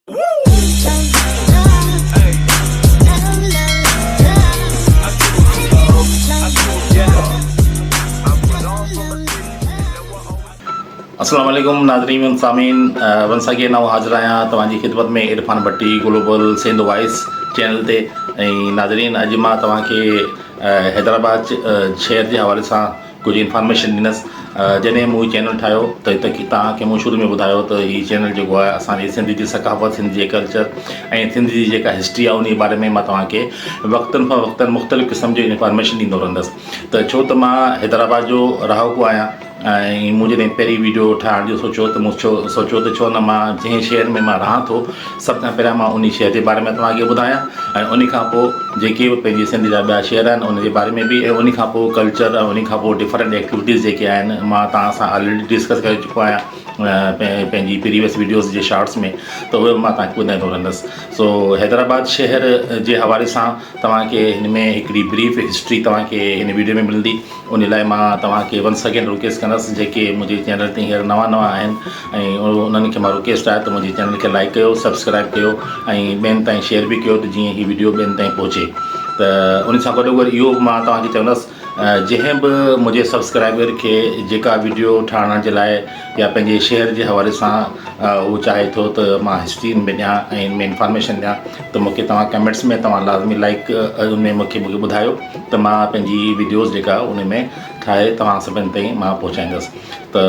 السلام عليڪم ناظرين و سامعين ونس اگين آئون حاضر آهيان توهان جي خدمت ۾ Irfan Bhatti global Sindh voice channel تي ۽ ناظرين اڄ مان توهان کي حيدرآباد شهر جي حوالي سان ڪجهه انفارميشن ڏيندس جڏهن مون هي چينل ٺاهيو ته هت توهان کي مون شروع ۾ ٻڌايو ته هي چينل جيڪو آهي اسان جي سنڌ جي ثقافت سنڌ جي ڪلچر ۽ سنڌ جي جيڪا هسٽري آهي ان جي باري ۾ مان توهان کي وقتن فوقتن مختلف قسم جي انفارميشن ڏيندو رهندس ته ڇو ته مان حيدرآباد جو رهاڪو آهيان ۽ مون جڏهن پهرين ويڊيو ٺاهڻ جو سوچيو ته مون ڇو سوچيو ته ڇو نه مان جنهن شهر ۾ مان رهان ٿو سڀ کان پهريان مان انهي شهر جي باري ۾ توهان کي ٻڌايان ۽ انهي کان پوء جيڪي به پنهنجي سنڌ جا ٻيا شهر آهن ان جي باري ۾ به ۽ انهي کان پوء ڪلچر ۽ انهي کان پوء ڊفرنٽ ايڪٽيوٽيز جيڪي آهن مان توهان سان آلريڊي ڊسڪس ڪري چڪو آهيان پنهنجي پريويس ويڊيوز جي شارٽس ۾ ته اهي به مان توهان کي ٻڌائيندو رهندس سو حيدرآباد شهر جي حوالي سان توهان کي هن ۾ هڪڙي بريف هسٽري توهان کي هن ويڊيو ۾ ملندي ان لاء مان توهان کي ونس اگين رڪويسٽ ڪندس جيڪي منهنجي چينل تي هينئر نوان نوان آهن ۽ انهن کي مان رڪويسٽ آهي ته منهنجي چينل کي لائڪ ڪيو سبسڪرائب ڪيو ۽ ٻين تائين شيئر به ڪيو ته جيئن هي ويڊيو ٻين تائين پهچي ته ان سان گڏو گڏ اهو به مان توهان کي چوندس جنهن به منهنجي سبسڪرائبر کي جيڪا ويڊيو ٺاهڻ جي لاء يا پنهنجي شهر جي حوالي سان هو چاهي ٿو ته مان هسٽري ان ۾ ڏيان ۽ ان ۾ انفارميشن ڏيان ته مونکي توهان ڪمينٽس ۾ توهان لازمي لائڪ ان ۾ مونکي مونکي ٻڌايو ته مان پنهنجي ويڊيوز جيڪا ان ۾ ٺاهي توهان سڀن تائين مان پهچائيندس ته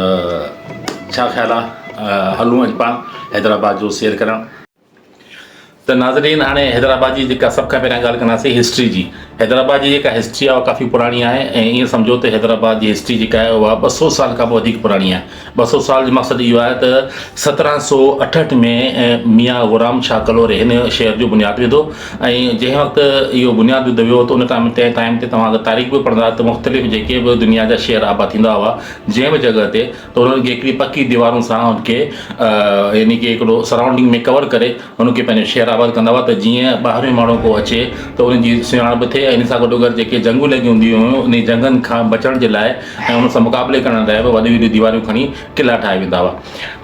ڇا خيال آهي هلون اڄ پاڻ حيدرآباد جو سير ڪرڻ. ته ناظرين هاڻي حيدرآباد جي جيڪا سڀ کان پهريان ڳالهه ڪنداسين هسٽري جي حيدرآباد جي جيڪا هسٽري آهي اها ڪافي پراڻي آهي ۽ ائين سمجهو ته حيدرآباد جي هسٽري جيڪا آهي اها 200 سال کان به وڌيڪ پراڻي آهي 200 سال جو مقصد اهو آهي ته 1768 ۾ ميان غلام شاهه ڪلهوڙي هن شهر جو بنياد وڌو ۽ جنهن وقت اهو بنياد وڌو ويو ته ان ٽائيم تنهن ٽائيم تي توهان اگر تاريخ به پڙهندا ته مختلف جيڪي به دنيا جا شهر آباد ٿيندا هئا جنهن به جڳهه تي ته انهن کي هڪڙي پڪي ديوارن سان ان کي يعني ڪي هڪڙو سرائونڊنگ ۾ ڪور ڪري ان کي پنهنجو شهر آباد ڪندا هئا ته جيئن ٻاهريون ماڻهو ڪو اچي ته انهن جي سڃاڻپ به ٿئي ۽ ان سان گڏو گڏ جيڪي جنگون لڳيون هونديون هيون انهي جنگن کان بچڻ جي لاء ۽ ان سان مقابلي ڪرڻ لاء به وڏيون وڏيون ديواريون کڻي قلعا ٺاهيا ويندا هئا.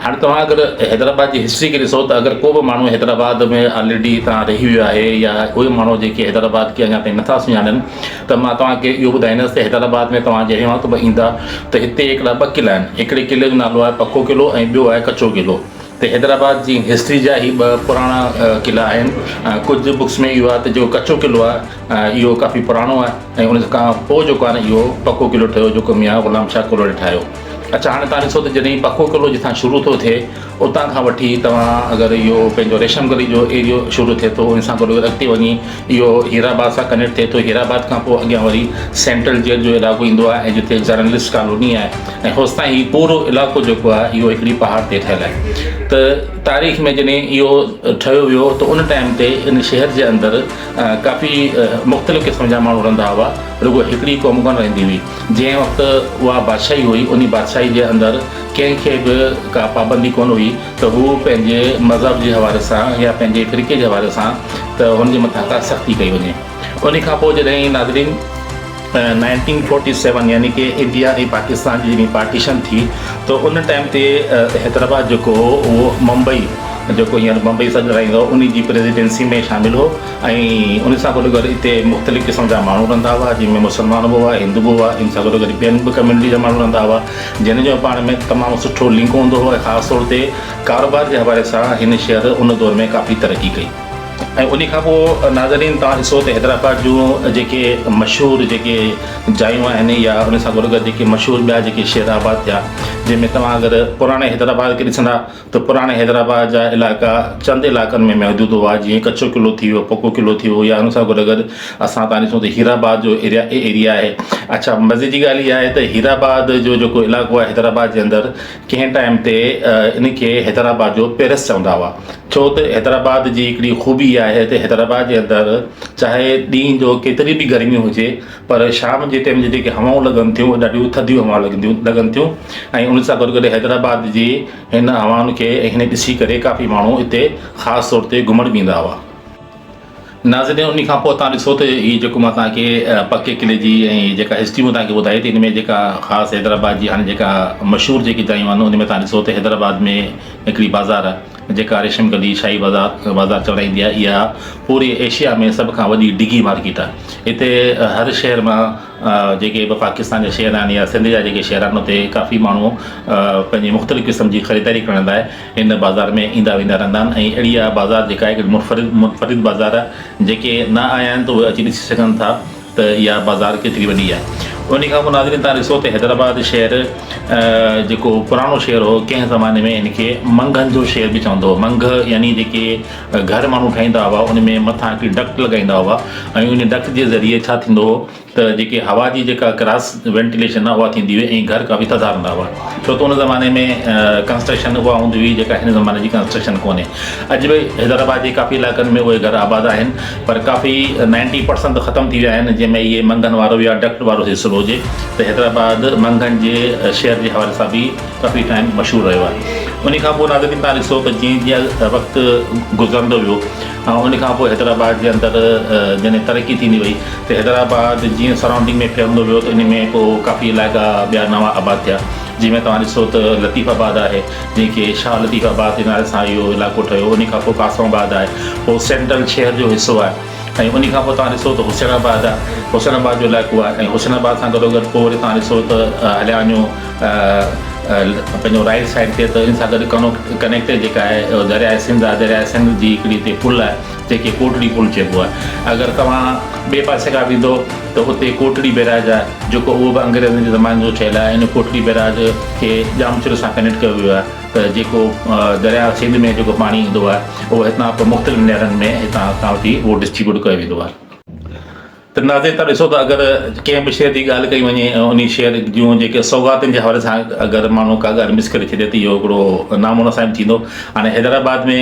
هاڻي توهان اگر حيدرآباد جي هسٽري کي ڏسو ته اگر ڪو به ماڻهو حيدرآباد ۾ آلريڊي هتان رهي ويو آهي يا اهي ماڻهو جيڪي حيدرآباد کي اڃا تائين نٿا سڃاڻن ته مان توهان کي اهو ٻڌائيندس ته حيدرآباد ۾ توهان جنهن وقت به ايندا ته هتي هڪڙا ٻه قلعا آهن هڪڙي قلعي جو نالو آهي پڪو قلعو ۽ ٻيو آهي ڪچو قلعو ته حيدرآباد جي هسٽري جا هي ٻه پراڻا قلعا آهن ڪجهه بڪس ۾ اهو آهي ته جيڪو ڪچو قلعو آهي اهو ڪافي پراڻو آهي ۽ ان کان پوء جيڪو آهي نه اهو پڪو قلعو ٺهيو جيڪو ميان غلام شاهه ڪلهوڙي ٺاهيو. اڇا هاڻي توهان ڏسو ته جڏهن پڪو قلعو جتان شروع ٿو ٿئي اتان کان وٺي توهان اگر اهو پنهنجو ريشم گلي جو ايريو شروع ٿئي ٿو ان سان گڏو گڏ اڳتي وڃي اهو هيرآباد سان ڪنيڪٽ ٿئي ٿو هيرآباد کان پوء اڳيان وري سينٽرل جيل جو علائقو ايندو آهي ۽ جتي جرنلسٽ ڪالوني آهي ۽ هوستائين هي پورو علائقو جيڪو آهي اهو هڪڙي پهاڙ تي ٺهيل آهي ته تاريخ ۾ جڏهن اهو ٺهيو ويو ته ان ٽائيم تي ان شهر جي اندر ڪافي مختلف قسم جا ماڻهو رهندا هئا رڳو هڪڙي قوم ڪونه رهندي هئي جنهن وقت اها بادشاهي هئي، انهي بادشاهي جي اندر ڪنهن کي به ڪا پابندي ڪونه هئي ته هو پنهنجي مذهب جي حوالي سان يا پنهنجي فرقي جي حوالي سان ته هن جي مٿان ڪا سختي ڪئي وڃي. انهي کان پوء جڏهن ناظرين نائنٽين فورٽي سيون يعني ڪي انڊيا ۽ پاڪستان جي جڏهن پارٽيشن ٿي ته ان ٽائيم تي حيدرآباد جيڪو هو اهو ممبئي جيڪو هينئر بمبئي سڏرائيندو هو انهي جي پريزيڊنسي ۾ شامل هو. ۽ ان سان گڏو گڏ اتي مختلف قسم جا ماڻهو رهندا هئا جن ۾ مسلمان به هئا هندو به هئا ان سان گڏو گڏ ٻين به ڪميونٽي جا ماڻهو رهندا هئا جن جو پاڻ ۾ تمام سٺو لنڪ هوندو هو ۽ خاص طور تي ڪاروبار جي حوالي سان هن شهر ان دور ۾ ڪافي ترقي ڪئي ۽ ان کان پوء ناظرين توهان ڏسو ته حيدرآباد جون جيڪي مشهور جيڪي جايون آهن يا ان سان گڏو گڏ جيڪي مشهور ٻيا جيڪي شهر آباد ٿيا جنهن ۾ توهان اگر پراڻي حيدرآباد کي ڏسندا ته پراڻي حيدرآباد جا علائقا چند علائقن ۾ محدود هئا جيئن ڪچو قلعو ٿي ويو پڪو قلعو ٿي ويو يا ان سان گڏ گڏ اسان تان ڏسون ته هيرآباد جو ايريا ايريا آهي اڇا مزي جي ڳالهه اها آهي ته هيرآباد جو جيڪو علائقو آهي حيدرآباد جي اندر ڪنهن ٽائيم تي ان کي حيدرآباد جو پيرس چوندا هئا ڇو ته حيدرآباد جي هڪڙي خوبي اها آهي ته حيدرآباد جي اندر چاهي ڏينهن جو ڪيتري به گرمي هجي پر شام جي ٽيم جي جيڪي هوائون لڳن ٿيون اهي ڏاڍيون ٿڌيون هوائون لڳنديون لڳن ٿيون ۽ ان سان گڏ گڏ حيدرآباد جي هن هوائن کي ۽ هن ڏسي ڪري ڪافي ماڻهو اتي خاص طور تي گهمڻ به ايندا هئا. ناظرين انهي کان پوء توهان ڏسو ته هي جيڪو مان توهان کي پڪي قلعي جي ۽ جيڪا هسٽري مون توهان کي ٻڌائي ته ان ۾ جيڪا خاص حيدرآباد جي هاڻي جيڪا مشهور جيڪي جايون آهن ان ۾ توهان ڏسو ته حيدرآباد ۾ هڪڙي بازار آهي. جيڪا ريشم گلي شاهي بازار بازار چورائيندي آهي اها پوري ايشيا ۾ سڀ کان وڏي ڊگهي مارڪيٽ آهي. هتي هر شهر مان جيڪي به پاڪستان جا شهر آهن يا سنڌ جا جيڪي شهر آهن اتي ڪافي ماڻهو پنهنجي مختلف قسم جي خريداري ڪرڻ لاء هن بازار ۾ ايندا ويندا رهندا آهن ۽ اهڙي اها بازار جيڪا آهي هڪ منفرد منفرد بازار آهي جيڪي نه آيا آهن ته اهي اچي ڏسي سگهن ٿا ته اها بازار ڪيتري وڏي آهي ان کان پوء ناظرين تان ڏسو ته حيدرآباد شهر جيڪو پراڻو شهر هو ڪنهن زماني ۾ هن کي منگهن جو شهر به چوندو هو منگهه يعني جيڪي گهر ماڻهو ٺاهيندا هئا ان ۾ مٿان هڪڙي ڊڪٽ لڳائيندا هئا ۽ ان ڊڪٽ جي ذريعي ڇا ٿيندو هو ته جيڪي هوا جي جيڪا ڪراس وينٽيليشن آهي اها ٿيندي هئي ۽ گهر ڪافي ٿڌا رهندا هئا ڇو ته ان زماني ۾ ڪنسٽرڪشن اها هوندي هئي جيڪا هن زماني جي ڪنسٽرڪشن ڪونهي اڄ به حيدرآباد جي ڪافي علائقن ۾ اهي گهر آباد آهن پر ڪافي نائنٽي پرسنٽ ختم ٿي ويا آهن جنهن ۾ اهي منگهن وارو يا ڊڪٽ وارو سلسلو هجي ته حيدرآباد منگهن جي شهر جي حوالي سان به ڪافي ٽائيم مشهور رهيو آهي ان کان پوء ناظرين تان ڏسو ته جيئن جيئن وقت گذرندو ويو ۽ ان کان پوء حيدرآباد جي اندر جڏهن ترقي ٿيندي وئي ته حيدرآباد جيئن سرائونڊنگ ۾ ڦهلندو ويو ته ان ۾ پوء ڪافي علائقا ٻيا نوان آباد ٿيا جنهن ۾ توهان ڏسو ته لطيف آباد آهي جنهن کي شاهه لطيف آباد جي نالي سان اهو علائقو ٺهيو ان کان پوء قاسم آباد آهي پوء سينٽرل شهر جو حصو آهي ۽ انهي کان پوء توهان ڏسو ته حسين آباد آهي حسين آباد جو علائقو آهي ۽ حسين آباد سان گڏو گڏ پوء وري توهان ڏسو ته هليا وڃو پنهنجو رائيٽ سائيڊ تي ته ان سان گڏ ڪنو ڪنيڪٽيڊ جيڪا آهي درياء سنڌ آهي درياء سنڌ جي هڪڙي هتي پل آهي جنهن کي ڪوٽڙي پل چئبو آهي اگر توهان ٻئي پاسي کان ويندو ته اتي ڪوٽڙي بيراج آهي جيڪو اهو به انگريزن جي زماني جو ٺهيل آهي ان ڪوٽڙي بيراج کي ڄامشوري سان ڪنيڪٽ ڪيو ويو آهي ته جيڪو درياء سنڌ ۾ جيڪو پاڻي ايندو آهي اهو هتان پوء مختلف نهرن ۾ هتان کان وٺي اهو ڊسٽريبيوٽ ڪيو ويندو آهي. ته ناظرين تان ڏسو ته اگر ڪنهن به شهر جي ڳالهه ڪئي وڃي ۽ انهي شهر جون جيڪي سوغاتن جي حوالي سان اگر ماڻهو ڪا ڳالهه مس ڪري ڇڏي ته اهو هڪڙو نامناسب ٿيندو. هاڻي حيدرآباد ۾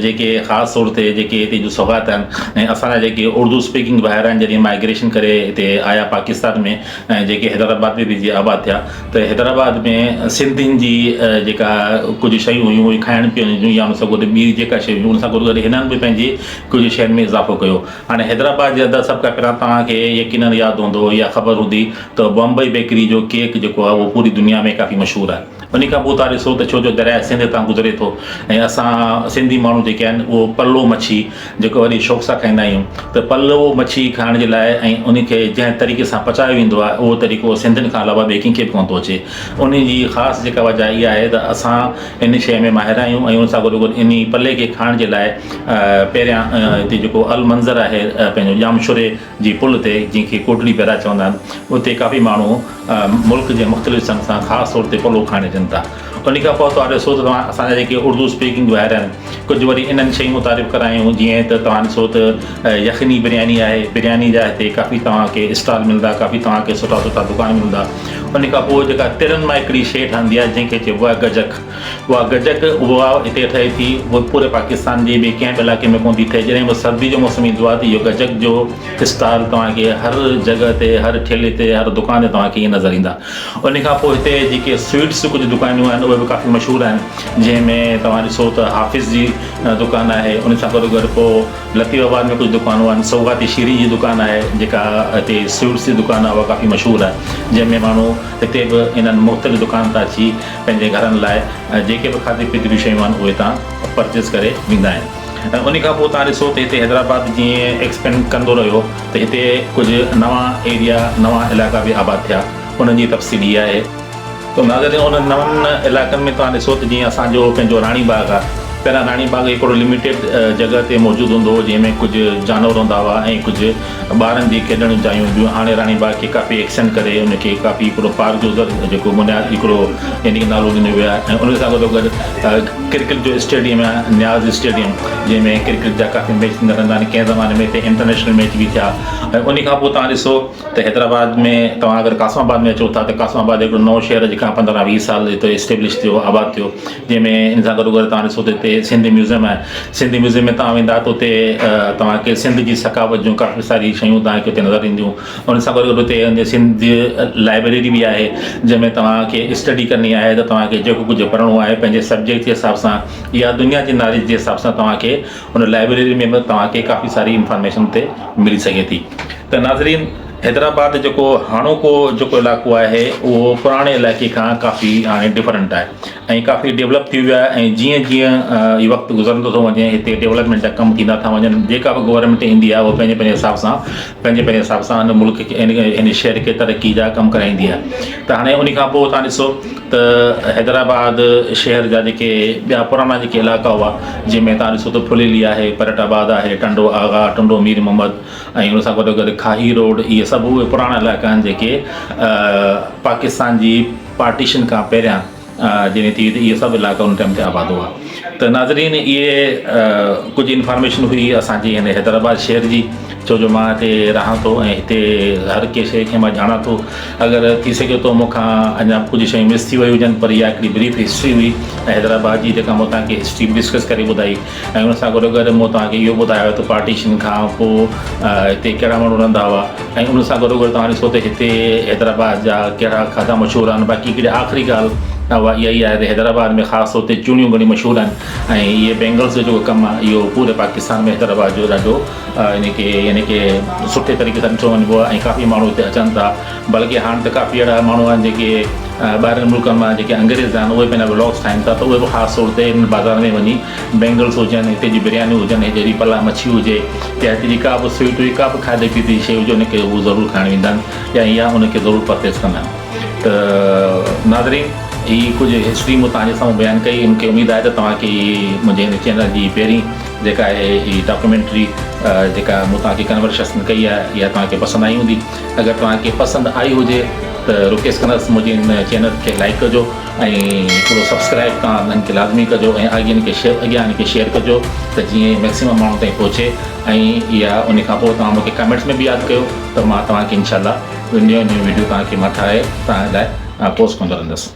جيڪي خاص طور تي جيڪي هتي جون سوغات آهن ۽ اسان جا جيڪي اردو اسپيڪنگ ڀائر آهن جڏهن مائگريشن ڪري هتي آيا پاڪستان ۾ ۽ جيڪي حيدرآباد ۾ به جي آباد ٿيا ته حيدرآباد ۾ سنڌين جي جيڪا ڪجهه شيون هيون اهي کائڻ پيئڻ جون يا ان سان گڏ ٻي جيڪا شيون هيون ان سان گڏ گڏ هنن به پنهنجي ڪجهه شين ۾ اضافو ڪيو. هاڻي حيدرآباد جي اندر سڀ کان پهريان توهان کي يقينن ياد هوندو يا خبر هوندي ته بمبئي بيڪري جو ڪيڪ جيڪو آهي اهو پوري دنيا ۾ ڪافي مشهور آهي. ان کان پوء توهان ڏسو ته ڇو جو درياء سنڌ هتان گذري ٿو ۽ اسان سنڌي ماڻهو جيڪي آهن اهو پلو مڇي جيڪو وڏي شوق سان کائيندا آهيون ته پلو مڇي کائڻ جي لاء ۽ ان کي جنهن طريقي سان پچايو ويندو آهي اهو طريقو سنڌين کان علاوه ٻئي ڪنهن کي به ڪونه ٿو اچي ان جي خاص جيڪا وجه اها آهي ته اسان ان شيء ۾ ماهر آهيون ۽ ان سان گڏو گڏ ان پلي کي کائڻ جي لاء پهريان هتي جيڪو المنظر آهي پنهنجو ڄامشوري جي پل تي جنهن کي ڪوٽڙي بئراج چوندا آهن اتي ڪافي ماڻهو ملڪ جي مختلف حصن سان خاص طور تي پلو کائڻ اچن ٿا. ان کان پوء توهان ڏسو ته توهان اسان جا جيڪي اردو اسپيڪنگ ڀائر آهن ڪجهه وري انهن شين متعارف ڪرايون جيئن ته توهان ڏسو ته يخني برياني آهي برياني جا هتي ڪافي توهان کي اسٽال ملندا ڪافي توهان کي سٺا سٺا دڪان ملندا ان کان پوء جيڪا ترن مان هڪڙي شيء ٺهندي آهي جنهن کي چئبو آهي گجڪ اها گجڪ اها هتي ٺهي ٿي اها پوري پاڪستان جي ٻئي ڪنهن به علائقي ۾ ڪونه ٿي ٺهي جڏهن به سردي جو موسم ايندو آهي ته اهو گجڪ جو اسٽال توهان کي هر جڳهه تي هر ٺيلي تي هر دڪان تي توهان کي ائين نظر ايندا. ان کان پوء هتي جيڪي سوئيٽس جون ڪجهه دڪانيون آهن اهي به ڪافي مشهور آهن جنهن ۾ توهان ڏسو ته حافظ جي دڪان آهي ان سان گڏو گڏ پوء لطيف آباد ۾ ڪجهه دڪانون آهن سوغاتي شيرين جي دڪان آهي جيڪا هتي سوئيٽس جي دڪان آهي اها ڪافي مشهور آهي جنهن ۾ ماڻهو هتي به انهن مختلف دڪانن تان اچي پنهنجي گهرن لاء جيڪي به کاڌي پيتي جون شيون آهن اهي هتان پرچيز ڪري ويندا آهن. ۽ ان کان پوء توهان ڏسو ته هتي حيدرآباد جيئن ايڪسپينڊ ڪندو رهيو ته هتي ڪجهه نوان ايريا نوان علائقا به آباد ٿيا انهن جي تفصيل هي آهي. ته ناظرين انهن نون علائقن ۾ توهان ڏسو ته جيئن اسان جو پنهنجو راڻي باغ آهي پهريان راڻي باغ هڪڙو لميٽيڊ جڳهه تي موجود هوندو هو جنهن ۾ ڪجهه جانور هوندا هئا ۽ ڪجهه ٻارن جي کيڏڻ جون جايون هونديون هاڻي راڻي باغ کي ڪافي ايڪسٽينڊ ڪري ان کي ڪافي هڪڙو پارڪ جو جيڪو بنياد هڪڙو يعني ڪي نالو ڏنو ويو آهي ۽ ان سان گڏو گڏ ڪرڪيٽ جو اسٽيڊيم آهي نياز اسٽيڊيم جنهن ۾ ڪرڪيٽ جا ڪافي ميچ ٿيندا رهندا آهن ڪنهن زماني ۾ هتي انٽرنيشنل ميچ به ٿيا ۽ ان کان پوء توهان ڏسو ته حيدرآباد ۾ توهان اگر قاسم آباد ۾ اچو ٿا ته قاسم آباد هڪڙو نئون شهر اڄ کان پندرهن ويهه سال هتي اسٽيبلش ٿيو آباد ٿيو جنهن ۾ ان سان گڏو گڏ توهان ڏسو ته هتي سنڌ ميوزيم آهي سنڌ ميوزيم ۾ توهان ويندا ته اتي توهان کي سنڌ جي ثقافت جون ڪافي ساري شيون توهان کي اتي نظر اينديون ان سان گڏ گڏ اتي سنڌ لائبريري به آهي جنهن ۾ توهان کي اسٽڊي ڪرڻي آهي ته توهان کي جيڪو ڪجهه پڙهڻو آهي پنهنجي سبجيڪٽ جي حساب سان يا دنيا جي ناليج جي حساب سان توهان کي ان لائبريري ۾ به توهان کي ڪافي ساري انفارميشن اتي ملي سگهي ٿي ته ناظرين حيدرآباد جيڪو هاڻوڪو جيڪو علائقو آهي اهو پراڻي علائقي کان ڪافي هاڻي ڊفرنٽ آهي ۽ ڪافي ڊولپ ٿي ويو آهي ۽ جيئن جيئن هي وقت گذرندو ٿو وڃي هتي ڊولپمينٽ جا ڪم ٿيندا ٿا وڃن جيڪا به گورنمينٽ ايندي آهي اهو پنهنجي پنهنجي حساب سان پنهنجي پنهنجي حساب سان هن ملڪ کي هن شهر کي ترقي جا ڪم ڪرائيندي آهي ته هاڻي ان کان پوء تان ڏسو ته حيدرآباد شهر جا جيڪي ٻيا پراڻا جيڪي علائقا هئا جنهن ۾ تان ڏسو ته ڦليلي آهي پرٽ آباد آهي ٽنڊو آغا ٽنڊو مير محمد ۽ ان سان گڏو گڏ کاهي روڊ اهي سڀ اهي پراڻا علائقا آهن جيڪي پاڪستان جي پارٽيشن کان پهريان جڏهن ٿي ته اهي سڀ علائقا ان ٽائيم تي آباد هئا ته ناظرين اهي ڪجهه انفارميشن هئي اسانجي هن حيدرآباد شهر جي ڇو جو مان هتي رهان ٿو ۽ هتي هر ڪنهن شيء کي مان ڄاڻان ٿو اگر ٿي سگهي ٿو مون کان اڃا به ڪجهه شيون مس ٿي ويون هجن پر اها هڪڙي بريف هسٽري هئي حيدرآباد جي جيڪا مون توهان کي هسٽري ڊسڪس ڪري ٻڌائي ۽ ان سان گڏو گڏ مون توهان کي اهو ٻڌايو ته پارٽيشن کان پوء هتي ڪهڙا ماڻهو رهندا هئا ۽ ان سان گڏو گڏ توهان ڏسو ته هتي حيدرآباد جا ڪهڙا کاڌا مشهور آهن باقي هڪڙي آخري ڳالهه اها اها ئي آهي ته حيدرآباد ۾ خاص طور تي چوڙيون گهڻيون مشهور آهن ۽ اهي بينگلس جو جيڪو ڪم آهي اهو پوري پاڪستان ۾ حيدرآباد جو ڏاڍو يعني ڪي يعني ڪي سٺي طريقي سان ڏٺو وڃبو آهي ۽ ڪافي ماڻهو هتي اچن ٿا بلڪه هاڻ ته ڪافي اهڙا ماڻهو آهن جيڪي ٻاهرين ملڪن مان جيڪي انگريز آهن اهي پنهنجا ولاگس ٺاهين ٿا ته اهي به خاص طور تي هن بازار ۾ وڃي بينگلس هجن هتي جي برياني هجن هتي جي پلا مڇي هجي يا هتي جي ڪا به سويٽ هجي ڪا به کاڌي پيتي جي شيء هجي ان کي هو ضرور کائڻ ويندا آهن يا يا ان کي ضرور پرچيز ڪندا آهن ته ناظرين هي ڪجهه هسٽري مون توهان جي سامهون بيان ڪئي مون کي اميد آهي ته توهان کي منهنجي هن چينل جي پهرين جيڪا آهي هي ڊاڪيومينٽري جيڪا مون توهان کي ڪنورشن ڪئي آهي اها توهان کي پسند آئي هوندي اگر توهان کي پسند آئي هجي ته رڪويسٽ ڪندس منهنجي هن چينل کي لائيڪ ڪجو ۽ هڪڙو سبسڪرائب توهان انهن کي لازمي ڪجو ۽ اڳين کي شيئر اڳيان ان کي شيئر ڪجو ته جيئن ميڪسيمم ماڻهن تائين پهچي ۽ اها ان کان پوء توهان مونکي ڪمينٽس ۾ به ياد ڪيو ته مان توهان کي انشاء الله نيون نيون ويڊيو توهان کي مان ٺاهي توهان لاء پوسٽ ڪندو رهندس.